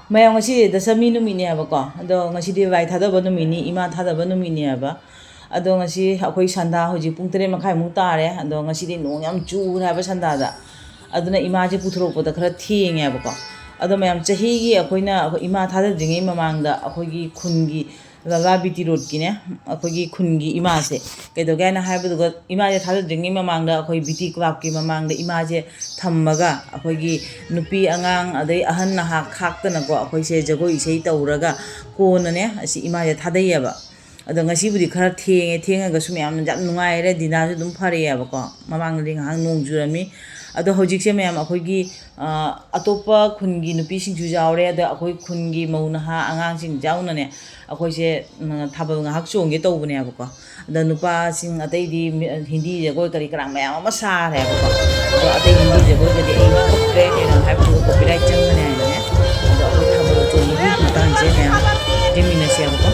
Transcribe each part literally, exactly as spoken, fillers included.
ꯃꯌꯥꯝ, ꯉꯁꯤ ꯗꯁꯃꯤ ꯅꯨꯃꯤꯠꯅꯦꯕꯀꯣ꯫ ꯑꯗꯣ ꯉꯁꯤꯗꯤ ꯂꯥꯏ ꯊꯥꯗꯕ ꯅꯨꯃꯤꯠꯅꯤ, ꯏꯃꯥ ꯊꯥꯗꯕ ꯅꯨꯃꯤꯠꯅꯦꯕ꯫ ꯑꯗꯣ ꯉꯁꯤ ꯑꯩꯈꯣꯏ ꯁꯟꯗꯥ ꯍꯧꯖꯤꯛ ꯄꯨꯡ ꯇꯔꯦꯠ ꯃꯈꯥꯏꯃꯨꯛ ꯇꯥꯔꯦ꯫ ꯑꯗꯣ ꯉꯁꯤꯗꯤ ꯅꯣꯡ ꯌꯥꯝ ꯆꯨꯔꯦ ꯍꯥꯏꯕ ꯁꯟꯗꯥꯗ꯫ ꯑꯗꯨꯅ ꯏꯃꯥꯁꯦ ꯄꯨꯊꯣꯔꯛꯄꯗ ꯈꯔ ꯊꯦꯡꯉꯦꯕꯀꯣ꯫ ꯑꯗꯣ ꯃꯌꯥꯝ, ꯆꯍꯤꯒꯤ ꯑꯩꯈꯣꯏꯅ, ꯑꯩꯈꯣꯏ ꯏꯃꯥ ꯊꯥꯗꯗ꯭ꯔꯤꯉꯩ ꯃꯃꯥꯡꯗ ꯑꯩꯈꯣꯏꯒꯤ ꯈꯨꯟꯒꯤ ꯂꯂꯥ ꯕꯤ ꯇꯤ ꯔꯣꯗꯀꯤꯅꯦ, ꯑꯩꯈꯣꯏꯒꯤ ꯈꯨꯟꯒꯤ ꯏꯃꯥꯁꯦ ꯀꯩꯗꯧꯒꯦ ꯍꯥꯏꯅ ꯍꯥꯏꯕꯗꯨꯒ, ꯏꯃꯥꯁꯦ ꯊꯥꯗꯗ꯭ꯔꯤꯉꯩ ꯃꯃꯥꯡꯗ ꯑꯩꯈꯣꯏ ꯕꯤ ꯇꯤ ꯀ꯭ꯂꯕꯀꯤ ꯃꯃꯥꯡꯗ ꯏꯃꯥꯁꯦ ꯊꯝꯃꯒ, ꯑꯩꯈꯣꯏꯒꯤ ꯅꯨꯄꯤ ꯑꯉꯥꯡ ꯑꯗꯩ ꯑꯍꯟ ꯅꯍꯥ ꯈꯥꯛꯇꯅꯀꯣ, ꯑꯩꯈꯣꯏꯁꯦ ꯖꯒꯣꯏ ꯏꯁꯩ ꯇꯧꯔꯒ ꯀꯣꯟꯅꯅꯦ ꯑꯁꯤ ꯏꯃꯥꯁꯦ ꯊꯥꯗꯩꯌꯦꯕ꯫ ꯑꯗꯣ ꯉꯁꯤꯕꯨꯗꯤ ꯈꯔ ꯊꯦꯡꯉꯦ, ꯊꯦꯡꯉꯒꯁꯨ ꯃꯌꯥꯝꯅ ꯌꯥꯝ ꯅꯨꯡꯉꯥꯏꯔꯦ, ꯗꯤꯅꯥꯁꯨ ꯑꯗꯨꯝ ꯐꯔꯛꯑꯦꯕꯀꯣ꯫ ꯃꯃꯥꯡꯗꯗꯤ ꯉꯥꯏꯍꯥꯛ ꯅꯣꯡ ꯆꯨꯔꯝꯃꯤ꯫ ꯑꯗꯣ ꯍꯧꯖꯤꯛꯁꯦ ꯃꯌꯥꯝ ꯑꯩꯈꯣꯏꯒꯤ, ꯑ, ꯑꯇꯣꯞꯄ ꯈꯨꯟꯒꯤ ꯅꯨꯄꯤꯁꯤꯡꯁꯨ ꯌꯥꯎꯔꯦ, ꯑꯗ ꯑꯩꯈꯣꯏ ꯈꯨꯟꯒꯤ ꯃꯧ ꯅꯍꯥ ꯑꯉꯥꯡꯁꯤꯡ ꯌꯥꯎꯅꯅꯦ, ꯑꯩꯈꯣꯏꯁꯦ, ꯎꯝ, ꯊꯥꯕꯜ ꯉꯥꯏꯍꯥꯛ ꯆꯣꯡꯒꯦ ꯇꯧꯕꯅꯦꯕꯀꯣ꯫ ꯑꯗ ꯅꯨꯄꯥꯁꯤꯡ ꯑꯇꯩꯗꯤ ꯃꯤ-, ꯍꯤꯟꯗꯤ ꯖꯒꯣꯏ ꯀꯔꯤ ꯀꯔꯥ ꯃꯌꯥꯝ ꯑꯃ ꯁꯥꯔꯦꯕꯀꯣ꯫ ꯑꯗꯣ ꯑꯇꯩ ꯍꯤꯟꯗꯤ ꯖꯒꯣꯏꯒꯗꯤ ꯑꯩ ꯄꯛꯇ꯭ꯔꯦ, ꯀꯩꯅꯣ ꯍꯥꯏꯕꯗꯨ ꯀꯣꯄꯤꯔꯥꯏꯠ ꯆꯪꯒꯅꯤ ꯍꯥꯏꯅꯅꯦ꯫ ꯑꯗꯣ ꯑꯩꯈꯣꯏ ꯊꯥꯕꯜ ꯆꯣꯡꯕꯒꯤ ꯃꯇꯥꯡꯁꯦ ꯃꯌꯥꯝ ꯌꯦꯡꯃꯤꯟꯅꯁꯦꯕꯀꯣ꯫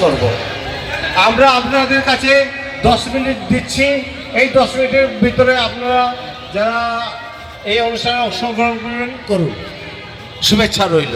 করব। আমরা আপনাদের কাছে দশ মিনিট দিচ্ছি। এই দশ মিনিটের ভিতরে আপনারা যারা এই অনুষ্ঠানে অংশগ্রহণ করবেন, করুন। শুভেচ্ছা রইল।